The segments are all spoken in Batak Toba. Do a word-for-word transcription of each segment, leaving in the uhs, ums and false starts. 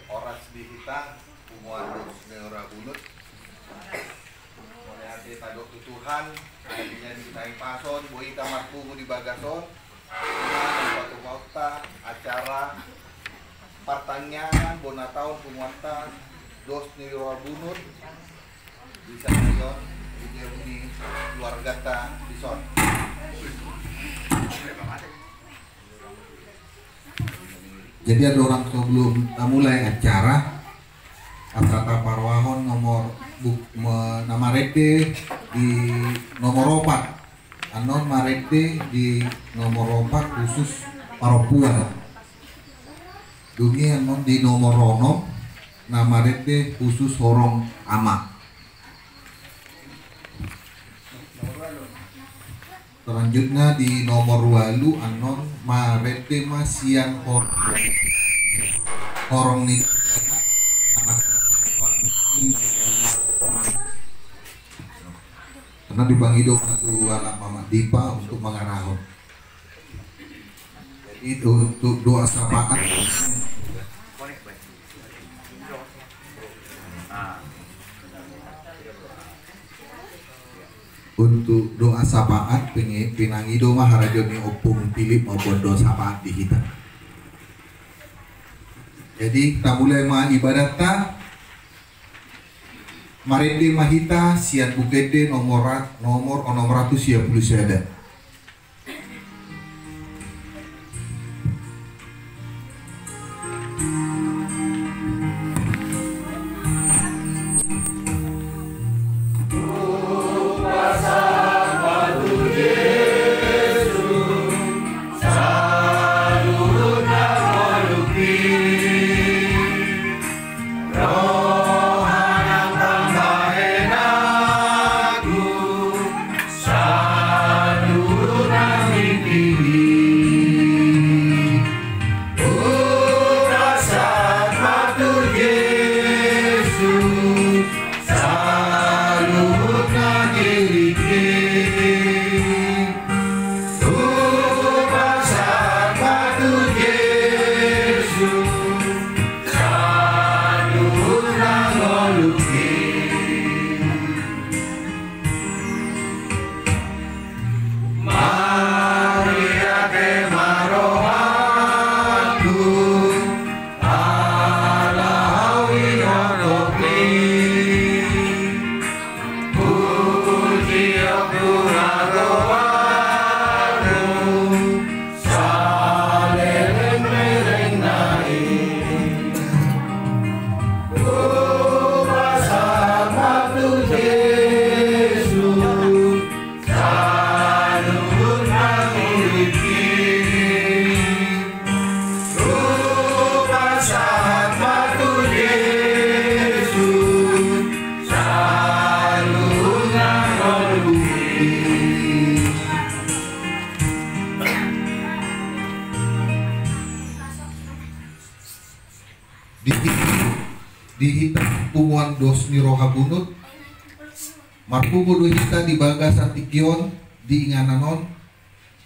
Horas di hita, punguan dos ni roha bunut. Mauliate tadok tu Tuhan, akhirna di hita i pason, boi hita marpungu di bagas on. Ima patungaonta acara partangiangan bona taon punguanta dos ni roha bunut. Di son, di keluargata di son. Jadi, andorang sebelum, eh, mulai acara, asa taparrohahon nomor buk-, me-, na marende di nomor opat. Annon marende di nomor opat khusus parompuan. Dung i annon di nomor onom na marende khusus horong ama. Selanjutna di nomor ualu annon marende ma sian hor-, horong ni anak. Karena dipangido ma tu anak Mamak Dipa untuk mangarahon. Jadi, untuk doa syafaat, untuk doa syafaat, pinangido ma harajaon ni Ompung Philip mamboan doa syafaat di hita. Jadi, tamulai ma ibadatta. Marende ma hita sian Buku Ende nomor ra-, nomor onom ratus sia pulu sada. Roha nang pambahenanku, saluhut nang tingki i. Hupasahat ma tu Jesus, saluhut nang tingki i. Hupasahat ma tu Jesus, saluhut na ngolungki. Mauliate ma rohangku, ala huinotopmi. Pujion ma rohamu, saleleng-lelengna i. Hupasahat ma tu Jesus, saluhut na tingki i. Hupasahat ma tu Jesus, saluhut na ngolungki. Di, di hita punguan dos ni roha bunut, marpungu do hita di bagasan tingki on, di inganan on,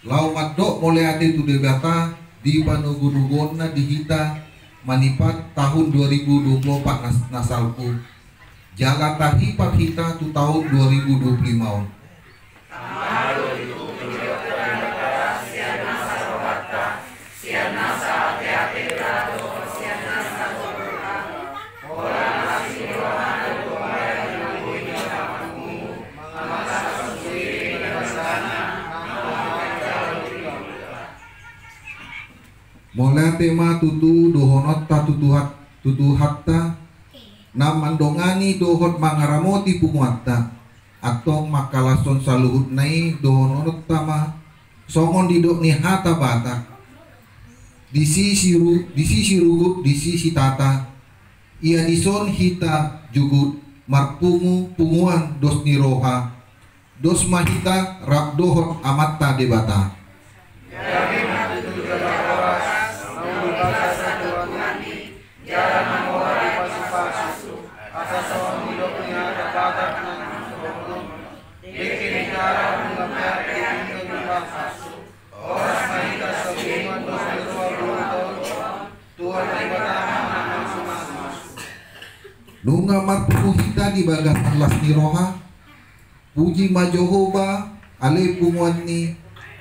laho mandok mauliate tu Debata di panogunoguonna di hita manipat tahun dua ribu dua puluh opat na, na salpu. Jala tahipat hita tu tahun dua ribu dua puluh lima on. Mauliate ma tutu dohononta tu Tuhan, tu Tuhanta, na mandongani dohot mangaramoti punguanta, antong mangkalashon saluhutna i dohononta ma, songon didok ni hata Batak. Disi siru-, disi sirugut, disi sitata, ia dison hita jugut marpungu punguan dos ni roha, dos ma hita rap dohot Amanta Debata. Gabe ma tutu jala horas, na di bagasan Tuhan i, jala mamora pasupasu, asa songon nidok ni hata Batak na mangolohon, dengke ni haramu na marhite pinggan ni pasu, horas ma hita sapunguan dos ni roha bunut on, tu Nunga marpungu hita di bagasan las ni roha. Puji ma Jahowa, ale punguan ni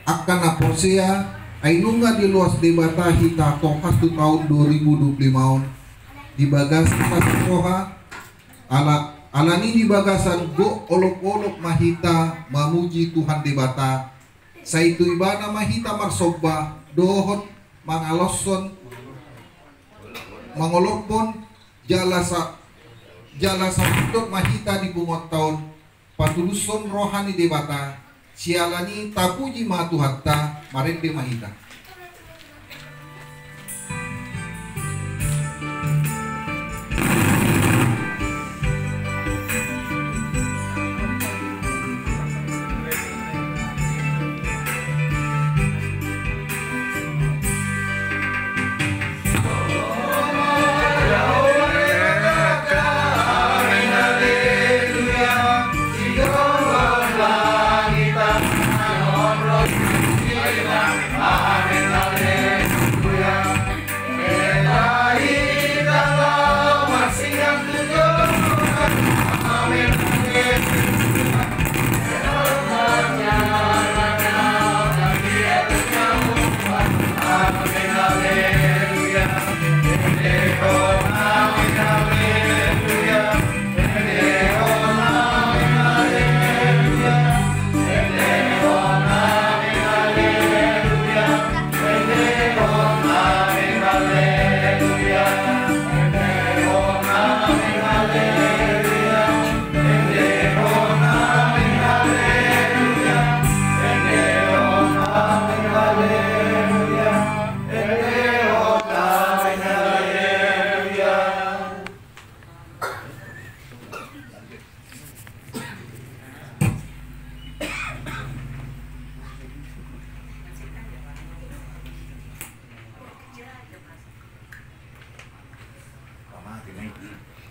angka na porsea, ai nunga diloas Debata hita tongkas tu taon dua ribu dua puluh lima on di bagasan las ni roha. Ala, alani di bagasan gok olopolop ma hita mamuji Tuhan Debata. Sai tu Ibana ma hita marsomba dohot mangaloshon, mangolophon, jala sa, jala sapundot ma hita di punguanta on patulushon roha ni Debata. Siala ni i tapuji ma Tuhanta. Marende ma hita.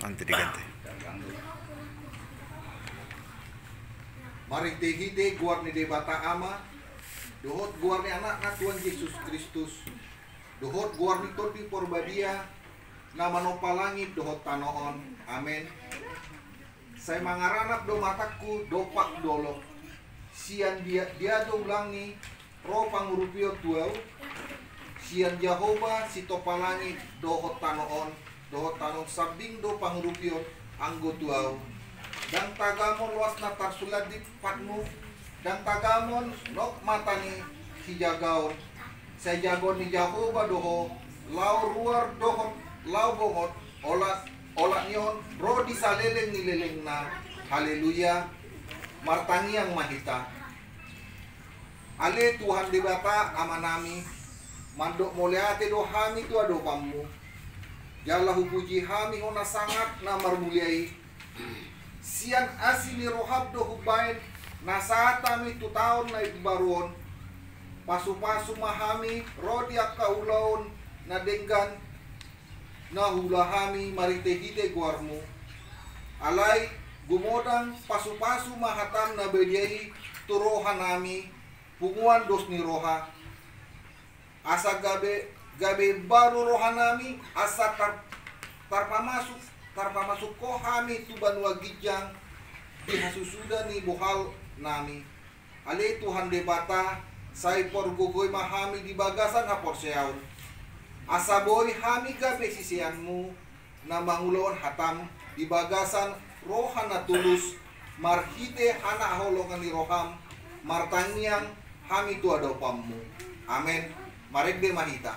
Nanti diganti. Marhitehite goar ni Debata Ama, dohot goar ni Anakna Tuhan Jesus Kristus, dohot goar ni Tondi Porbadia, na manompa langit dohot tano on. Amen. Sai mangaranap do matangku dompak dolok. Sian dia, dia do ulang ni ro pangurupion tu ahu. Sian Jahowa sitompa langit dohot tano on, dohot tano on sambing do pangurupion anggo tu ahu. Ndang tagamon loas na tarsulat di patmu, ndang tagamon nok mata ni sijagaon. Sai jago ni Jahowa do ho, laho ruar dohot laho bongot, olat, olat ni on ro di saleleng ni lelengna. Haleluya. Martangiang ma hita. Ale Tuhan Debata Amanami, mandok mauliate do hami tu adopanmu. Jala hupuji hami Ho na sangap na marmulia i. Sian asi ni roham do hubaen na sahat hami tu taon na imbaru on. Pasupasu ma hami ro di angka ulaon na denggan na huula hami marhitehite goarmu. Alai gumodang pasupasu ma hatam na badia i tu rohanami, punguan dos ni roha. Asa gabe, gabe baru rohanami, asa tar, tarpamasuk, tarpamasuk Ho hami tu banua ginjang di hasusuda ni bohalnami. Ale Tuhan Debata, sai pargogoi ma hami di bagasan haporseaon. Asa boi hami gabe siseanmu, na mangulahon hatam di bagasan roha na tulus, marhite hanaholongan ni roham, martangiang hami tu adopanmu. Amen. Marende ma hita.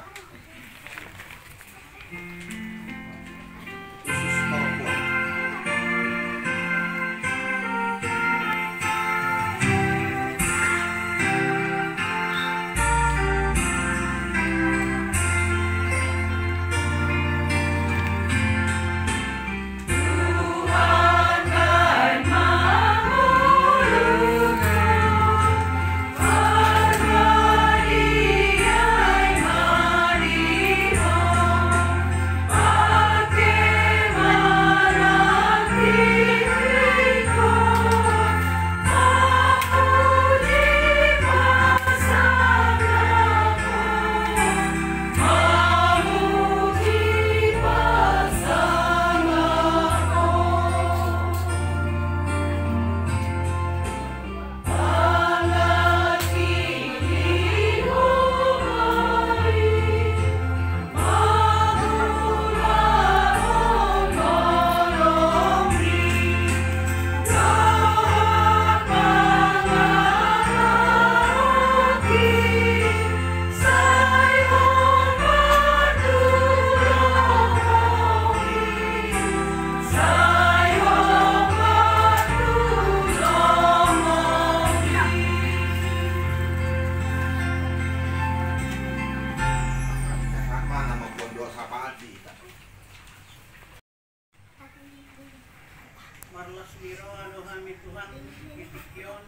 Ni roha do hami Tuhan di tingki on.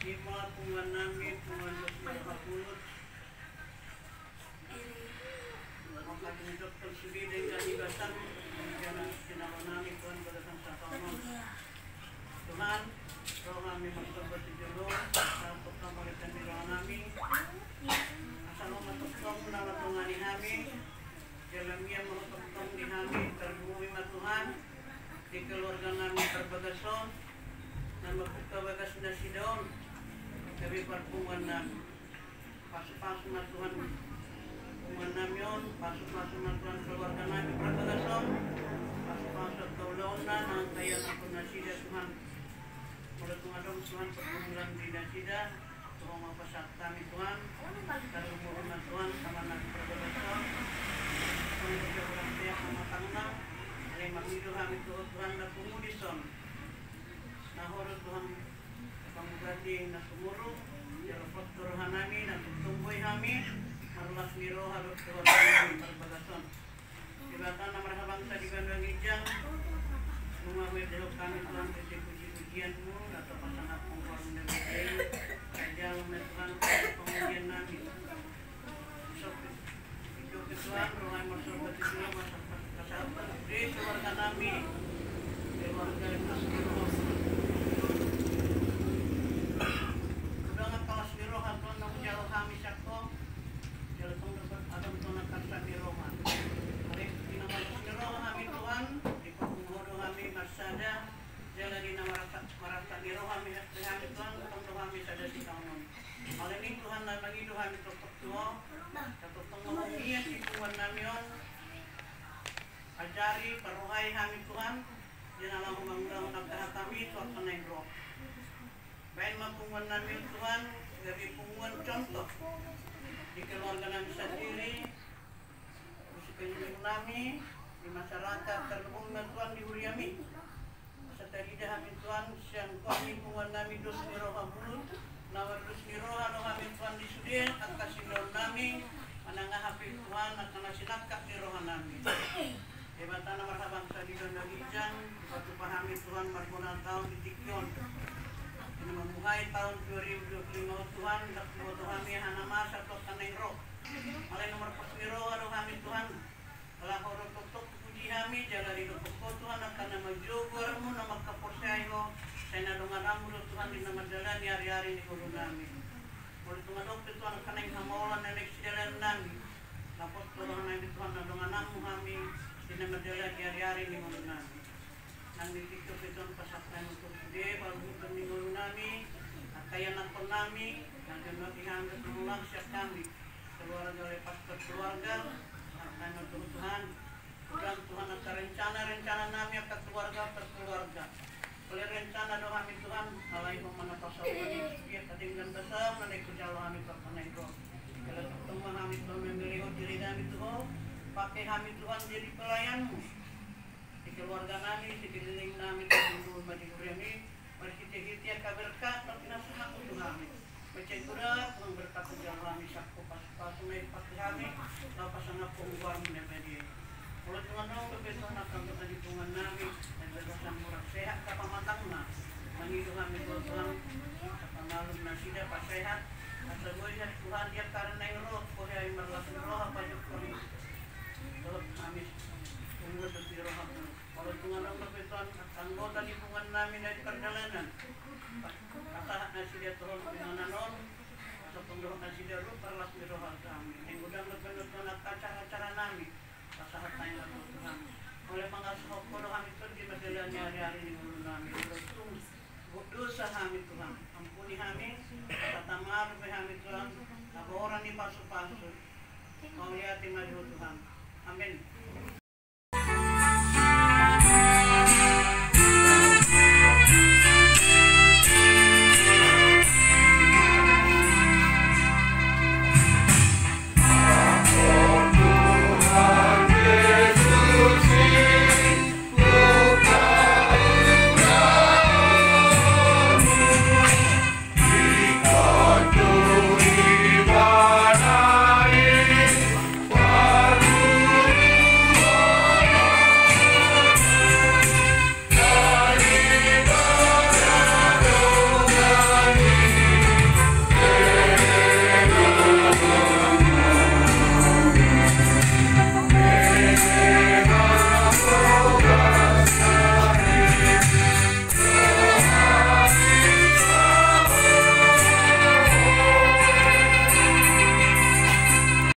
Ima punguan nami, punguan dos ni roha bulut. Maka didok sude denggan ni basa, denggan ni roha nami Tuhan, bagasan sataon on. Tuhan, ro hami marsogot tu jolo, asa tongtong mauliate ni roha nami. Asa Ho ma tongtong na mandongani hami. Jala mian ma Ho tongtong di hami, tarlumobi ma Tuhan di keluarga nami Parbagas on, na mambuka bagas nasida on, gabe parpunguan nami. Pasupasu ma Tuhan punguan nami on, pasupasu ma Tuhan keluarga nami Parbagas on, pasupasu angka ulaonna, na angka ianakhon nasida Tuhan. Molo tung adong Tuhan pergumulan di nasida, tu Ho ma hupasahat hami Tuhan, tarlumobi ma Tuhan, pamanat Parbagas on, songon na hurang sehat pamatangna, alai mangido hami tu Ho Tuhan na pungu dison. Na Ho do Tuhan pangubati na sumurung, jala hot do roha nami, na tongtong boi hami marlas ni roha dohot keluarga nami Parbagas on. Debata na marhabangsa di banua ginjang, nunga huendehon hami Tuhan ende puji-pujianmu, na tapasangaphon goarmu na badia i, jalo ma Tuhan, pamulian nami. Ro hami marsogot tu jolo, pasahathon sude keluarga nami, keluarga Las ni roha. Unang angka las ni roha Tuhan na hujalo hami sian Ho, jala tong dohot adong Tuhan angka las ni roha. Alai di na marlas ni roha hami Tuhan, dipapungu Ho do hami marsada, jala di na marlas, marlas ni roha hami, hami Tuhan, tong do hami sada sitaonon. Alani i Tuhan, na mangido hami tongtong tu Ho, asa tongtong ma Ho mian di punguan nami on. Ajari, parrohai hami Tuhan, di na laho mangulahon angka hatami tu angka naeng ro. Baen ma punguan nami on Tuhan gabe punguan contoh di keluarga nami sandiri, di sekeliling nami, di masyarakat, tarlumobi ma Tuhan di huriami. Asa tarida hami Tuhan sian goar ni punguan nami dos ni roha bulut, na mardos ni roha do hami Tuhan di sude angka sindaon nami, manang aha pe Tuhan angka na sinangkap ni roha nami. Debata na marhabangsa di banua ginjang, dipatupa hami Tuhan marbona taon di tingki on. Di na mambuhai taon dua ribu dua puluh lima on Tuhan, ndang huboto hami aha na masa tu angka naeng ro. Alai na marpos ni roha do hami Tuhan. Ala Ho do tongtong hupuji hami, jala didok Ho Tuhan angka na manjou goarmu, na mangkaporseai Ho, sai na dongananmu do Tuhan di na mandalani ari-ari ni ngolu nami. Molo tung adong pe Tuhan angka naeng hamaolon na naeng sidalan nami, na pos do roha nami Tuhan na dongananmu hami di na mandalani ari-ari ni ngolu nami. Nang di tingki on pe Tuhan pasahat hami ma tu Ho sude, paluhuton ni ngolu nami, angka ianakhon nami, na ganup i hami dohot na laos sian hami, keluarga lepas keluarga, pasahat hami ma tu Ho Tuhan. Godang Tuhan angka rencana, rencana nami angka keluarga per keluarga. Pola rencana do hami Tuhan, alai Ho ma na pasaut hami, sude angka denggan basa na naeng hujalo hami tu angka naeng ro. Jala tongtong ma hami Tuhan mamele diri nami tu Ho, pake hami Tuhan jadi pelayanmu. Di keluarga nami, sekeliling nami, tarlumobi ma di huriami, marhite-hite angka berkat na pinasahatmu tu hami. Mansai godang Tuhan berkat na hujalo hami, asa Ho pasupasu ma i, pake hami laho pasangaphon goarmu na badia i. Molo tung adong dope Tuhan angka anggota ni punguan nami na di bagasan hurang sehat angka pamatangna, mangido hami tu Ho Tuhan, asa pamalum nasida, pasehat, asa boi hami Tuhan di angka ari na naeng ro, boi hami marlas ni roha, pajumpang dohot hami punguan dos ni roha bulut. Molo tung adong dope Tuhan angka anggota ni punguan nami na di pardalanan, pasahat nasida tu Ho tu inganan on, asa tong dohot nasida rup marlas ni roha tu hami. Naeng godang dope Tuhan angka acara-acara nami, pasahat hami ma tu Ho Tuhan. Molo mangasup Ho do hami Tuhan di na mandalani ari-ari ni ngolu nami, molo tung dosa hami Tuhan, ampuni hami, asa tama dope hami Tuhan haboran ni pasupasu. Mauliate ma di Ho Tuhan. Amen.